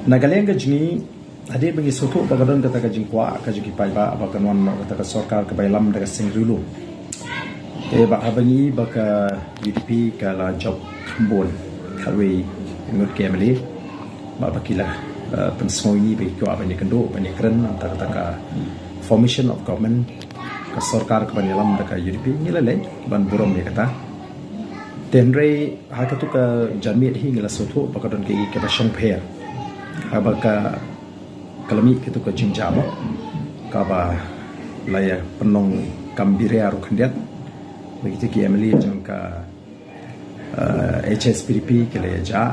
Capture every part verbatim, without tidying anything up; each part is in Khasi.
Na ka liang ka jong ngi, hadien ba ngi sngewthuh ba ka don kata ka jingkwah ka jong ki paidbah ba kan wan noh kata ka sorkar kaba ïalam da ka seng riewlum. Te bad haba ngi i ba ka UDP ka la jop kham bun, khatwei ngut ki MLA, bad ba ki la, eh, pynsngew ïa ngi ba ki kwah ban ïakynduh, ban ïakren na kata ka formation of government, ka sorkar kaban ïalam da ka UDP, ngi la leit ban burom ïa kata. Te hynrei ha katu ka janmiet hi ngi la sngewthuh ba ka don kaei kaba shong pher. Haba ka, ka la mih katu ka jingjia, kaba la ïa pynlong kam biria ruh khyndiat. Ba kita ki MLA jong ka, eh, HSPDP ki la ïa jah,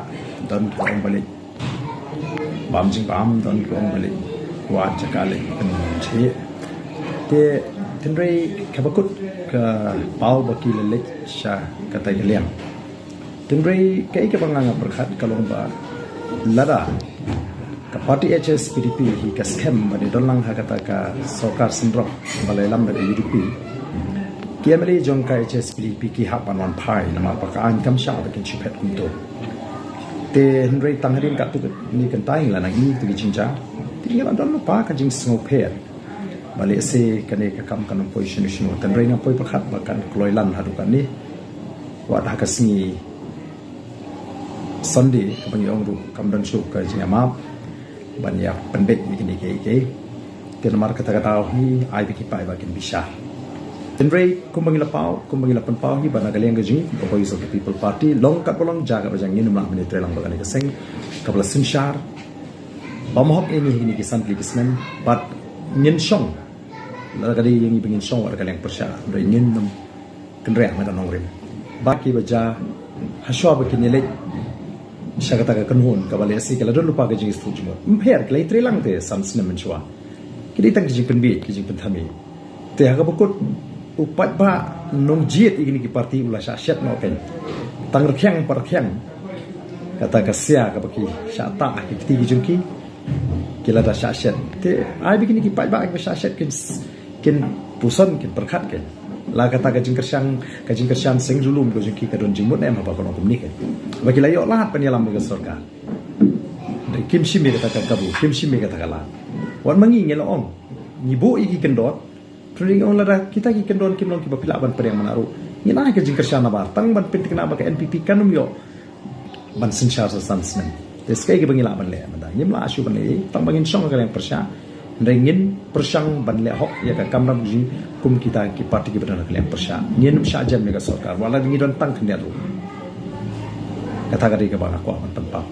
don ki ong ba leit bam jingbam, don ki ong ba leit wad jaka leit pynjhieh. Te hynrei kaba kut ka paw ba ki la leit sha kata ka liang. Hynrei kaei kaba nga nga pyrkhat ka long ba lada ka party HSPDP hi ka skhem ban ïadon lang ha kata ka sorkar synrop ba la ïalam da ka UDP, ki MLA jong ka HSPDP ki hap ban wan phai namar ba ka aiñ kam shah ba kin shu phet kumto. Te hynrei tang hadien katto katne kynta ngi la nang i katu ka jingjia. Te ngi la don lypa ka jingsngewpher ba lehse kane ka kam kan ym poi shano shano. Te hynrei nga poi pyrkhat ba kan kloi lang haduh katne. Wat ha ka sngi Sunday kaba ngi ong ruh kam don shuh ka jingïamap ban ïa pynbeit ïa kine kiei kiei. Te namar kata ka daw hi ai ba ki paidbah kin bishar. Hynrei kumba ngi la paw, kumba ngi la pynpaw hi ba na ka liang ka jong ngi ka Voice of the People Party, long katba long, jia katba jia, ngin ym lah ban ïatreilang bad kane ka seng kaba la synshar bymhok ïa ngi ha kine ki san tylli ki snem. Bad ngin shong, lada ka dei ïa ngi ba ngin shong wat ka liang pyrshah, hynrei ngin ym kynriah na ka nongrim. Bad kiba jia hashwa ba kin ïaleit sha kata ka kynhun kaba lehse ka la don lypa ka jingïasngewthuh jingmut. Ym pher, ki la ïatreilang te san snem mynshuwa. Ki dei tang ki jingpynbieit, ki jingpynthame. Te ha kaba kut u paidbah nongjied ïa kine ki party u la shah shet noh kein. Tang rkhiang pa rkhiang kata ka sia kaba ki shah tah ha ki kti ki jong ki, ki la da shah shet. Te ai ba kine ki paidbah kiba shah shet kin, kin puson, kin pyrkhat kein. La kata ka jingkyrshan, ka jingkyrshan seng riewlum ka jong ki ka don jingmut ne em haba ka long kumne kein. Ba ki la ïoh lad ban ïalam bad ka sorkar. Kim shim ïa kata ka kabu, kim shim ïa kata ka lad. Wat ma ngi ngi la ong, ngi buh ïa ki kyndon. Hynrei ngi ong lada kita ki kyndon kim long kiba phi lah ban pdiang mynta ruh, ngin ai ka jingkyrshan nabar tang ban pynthikna ba ka NPP kan ym ïoh ban synshar sa san snem. Te sa kaei kaba ngi lah ban leh mynta? Ngim lah shuh ban leh tang ba ngin shong ha ka liang pyrshah. Hynrei ngin pyrshang ban leh hok ïa ka kamram jong ngi kum kita ki party kiba don ha ka liang pyrshah. Ngin ym shah jem ïa ka sorkar wat la ngi don tang khyndiat ruh. Kata ka dei kaba nga kwah ban pynpaw.